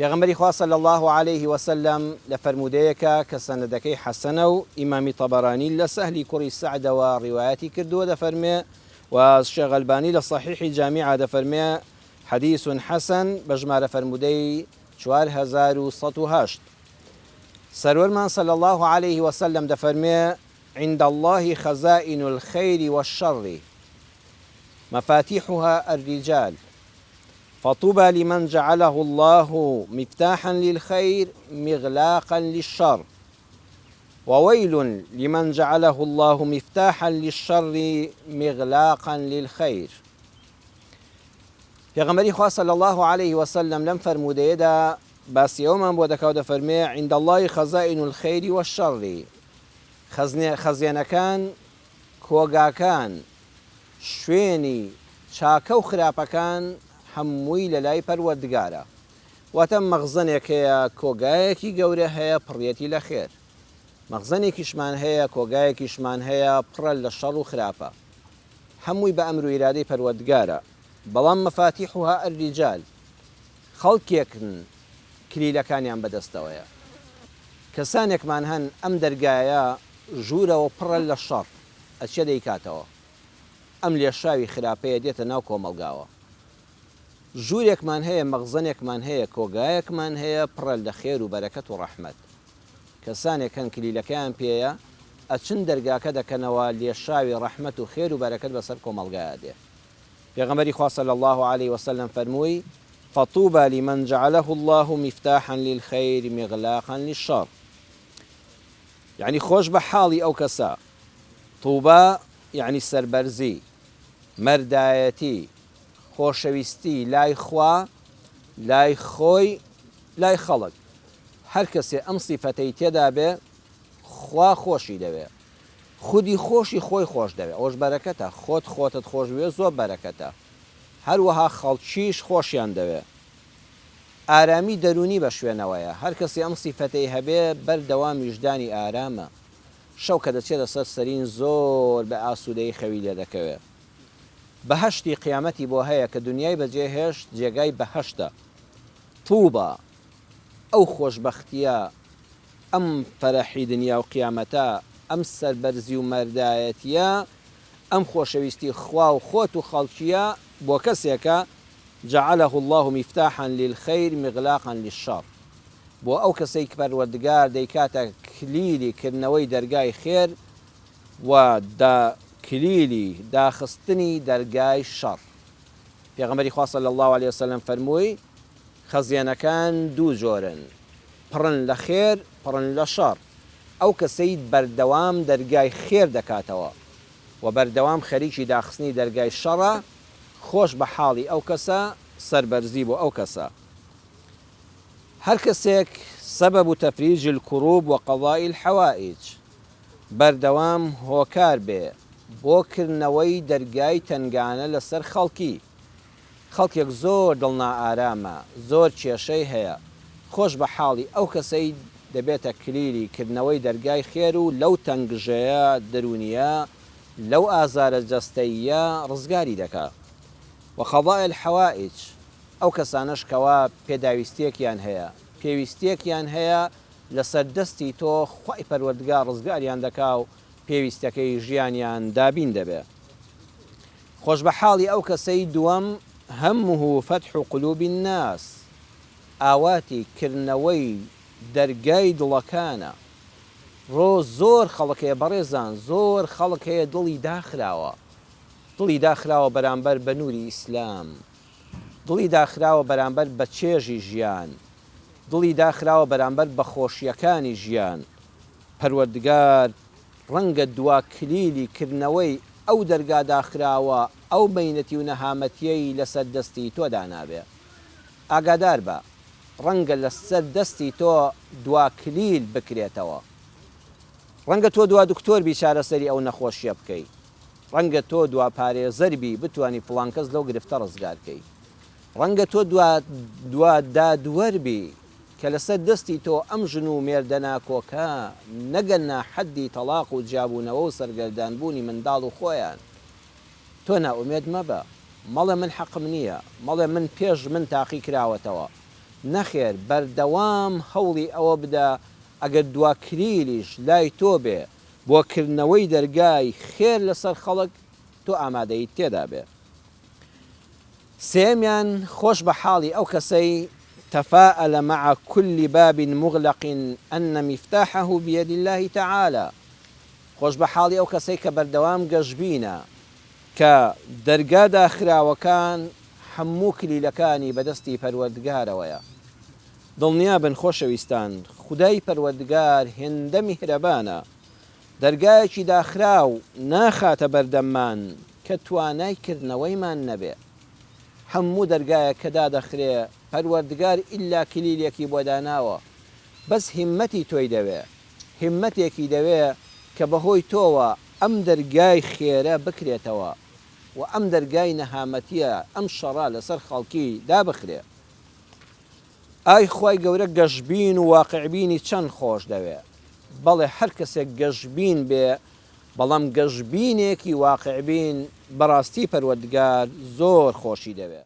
پێغەمبەری خوا صلی اللە علیه وسلم لە فەرموودەیەکا کە سەنەدەکەی حەسەنە و ئیمامی طبرانی لە سەهلی کوڕی سەعدەوە ڕیوایەتی کردووە دەفەرموێ و شێخ ئەلبانی لە صحیحی جامیعا دەفەرموێ حدیث حسن بە ژمارە فەرموودەی 4108 سەروەرمان صلی اللە علیه وسلم دەفەرموێ عند اللە خزائن الخیر والشر مفاتیحها الرجال فطوبی لمن جعله اللە مفتاحا للخیر مغلاقا للشر وویل لمن جعله اللە مفتاحا للشر مغلاقا للخیر. پێغەمبەری خوا صلی اللە علیه وسلم لەم فەرموودەیەدا باسی ئەوەمان بۆ دەکا و دەفەرموێ عند اللە خزائن الخیر والشر خەزێنەکان کۆگاکان شوێنی چاکە و خراپەکان هەمووی لەلای پەروەردگارە. واتە مەخزەنێک هەیە کۆگایەکی گەورە هەیە پڕیەتی لە خێر. مەخزەنێکیشمان هەیە کۆگایەکیشمان هەیە پڕە لە شەڕ و خراپە. هەمووی بە ئەمر و ئیرادەی پەروەردگارە. بەڵام مفاتیحها الرجال خەڵکێکن کلیلەکانیان بەدەستەوەیە. کەسانێکمان هەن ئەم دەرگایە ژوورەوە پڕە لە شەڕ ئەچێ دەیکاتەوە. ئەم لێشاوی خراپەیە دێتە ناو کۆمەڵگاوە. ژوورێکمان هەیە، مەخزەنێکمان هەیە، کۆگایەکمان هەیە پڕە لە خێر و بەرەکەت و ڕەحمەت. کەسانێک هەن کلیلەکەیان پێیە، ئەچن دەرگاکە دەکەنەوە، لێشاوی ڕەحمەت و خێر و بەرەکەت بەسەر کۆمەڵگایا دێ. پێغەمبەری خوا صلی اللە علیە وسلم فەرمووی، فطوبی لمن جعله اللە مفتاحا للخیر مغلاقا للشر. یەعنی خۆش بە حاڵی ئەو کەسە طوبا یەعنی سەربەرزی، مەردایەتی، خۆشەویستی لای خوا، لای خۆی، لای خەڵک. هەر کەسێ ئەم سیفەتەی تێدا بێ خوا خۆشی دەوێ. خودی خۆشی خۆی خۆش دەوێ. ئەوەش بەرەکەتە. خۆت خۆتت خۆش بوێ زۆر بەرەکەتە. هەروەها خەڵکیش خۆشیان دەوێ. ئارامی دەروونی بە شوێنەوەیە. هەر کەسێ ئەم سیفەتەی هەبێ بەردەوام ویژدانی ئارامە. شەو کە دەچێتە سەر سەرین زۆر بە ئاسوودەیی خەوی لێ دەکەوێ. بەهەشتی قیامەتی بۆ هەیە کە دونیای بەجێ هێشت جێگای بەهەشتە. طوبا ئەو خۆشبەختییە، ئەم فەرەحی دنیا و قیامەتە، ئەم سەربەرزی و مەردایەتییە، ئەم خۆشەویستی خوا و خۆت و خەڵکییە بۆ کەسێکە، جعله اللە مفتاحا للخیر مغلاقا للشر، بۆ ئەو کەسەی پەروەردگار دەیکاتە کلیلی کردنەوەی دەرگای خێر و کلیلی داخستنی دەرگای شەڕ. پێغەمبەری خوا صلی اللە علیە وسلم فەرمووی، خەزێنەکان دوو جۆرن، پڕن لە خێر، پڕن لە شەڕ، ئەو کەسەی بەردەوام دەرگای خێر دەکاتەوە و بەردەوام خەریکی داخستنی دەرگای شەڕە، خۆش بە حاڵی ئەو کەسە، سەربەرزی بۆ ئەو کەسە. هەر کەسێک سبب تفریج الکروب و قضاء الحوائج بەردەوام هۆکار بێ بۆ کردنەوەی دەرگای تەنگانە لەسەر خەڵکی، خەڵکێک زۆر دڵ نائارامە، زۆر کێشەی هەیە، خۆش بە حاڵی ئەو کەسەی دەبێتە کلیلی کردنەوەی دەرگای خێر و لەو تەنگژەیە دەروونییە، لەو ئازارە جەستەییە ڕزگاری دەکا. وقضاء الحوائج، ئەو کەسانەش کەوا پێداویستیەکیان هەیە، پێویستیەکیان هەیە لەسەر دەستی تۆ خوای پەروەردگار ڕزگاریان دەکا و پێویستەکەی ژیانیان دابین دەبێ. خۆشبەحاڵی ئەو کەسەی دووەم همه فتح قلوب الناس ئاواتی کردنەوەی دەرگای دڵەکانە. ڕۆ زۆر خەڵک هەیە بەڕێزان زۆر خەڵک هەیە دڵی داخراوە دڵی داخراوە بەرامبەر بە نوری ئیسلام دڵی داخراوە بەرامبەر بە چێژی ژیان دڵی داخراوە بەرامبەر بە خۆشیەکانی ژیان پەروەردگار ڕەنگە دوا کلیلی کردنەوەی ئەو دەرگا داخراوە ئەو مەینەتی و نەهامەتیەی لەسەر دەستی تۆ دانابێ ئاگادار بە ڕەنگە لەسەر دەستی تۆ دوا کلیل بکرێتەوە ڕەنگە تۆ دوا دکتۆر بی چارەسەری ئەو نەخۆشیە بکەی ڕەنگە تۆ دوا پارێزەر بی بتوانی فڵان کەس لەو گرفتە ڕزگار کەی ڕەنگە تۆ دوا دوا دادوەر بی کە لەسەر دەستی تۆ ئەم ژن و مێردە ناکۆکە نەگەنە حەدی تەڵاق و جیابوونەوە و سەرگەردان بوونی منداڵ و خۆیان. تۆ نائومێد مەبە. مەڵێ من حەقم نییە. مەڵێ من پێش من تاقی کراوەتەوە. نەخێر بەردەوام هەوڵی ئەوە بدە ئەگەر دوا کلیلیش لای تۆ بێ بۆ کردنەوەی دەرگای خێر لەسەر خەڵک تۆ ئامادەییت تێدا بێ. سێیەمیان، خۆش بە حاڵی ئەو کەسەی، تفاءل مع کل باب مغلق ان مفتاحه بید اللە تعالی، خۆش بە حاڵی ئەو کەسەی کە بەردەوام گەشبینە کە دەرگا داخراوەکان هەموو کلیلەکانی بەدەستی پەروەردگارەوەیە. دڵنیابن خۆشەویستان خودای پەروەردگار هێندە میهرەبانە دەرگایەکی داخراو ناخاتە بەردەممان کە توانای کردنەوەیمان نەبێ. هەموو دەرگایەک کە دادەخرێ پەروەردگار ئیلا کلیلێکی بۆ داناوە بەس هیممەتی تۆی دەوێ. هیممەتێکی دەوێ کە بەهۆی تۆوە ئەم دەرگای خێرە بکرێتەوە و ئەم دەرگای نەهامەتیە ئەم شەڕە لەسەر خەڵکی دابخرێ. ئای خوای گەورە گەشبین و واقعبینی چەند خۆش دەوێ. بەڵێ هەر کەسێک گەشبین بێ بەڵام گەشبینێکی واقعبین بەڕاستی پەروەردگار زۆر خۆشی دەوێ.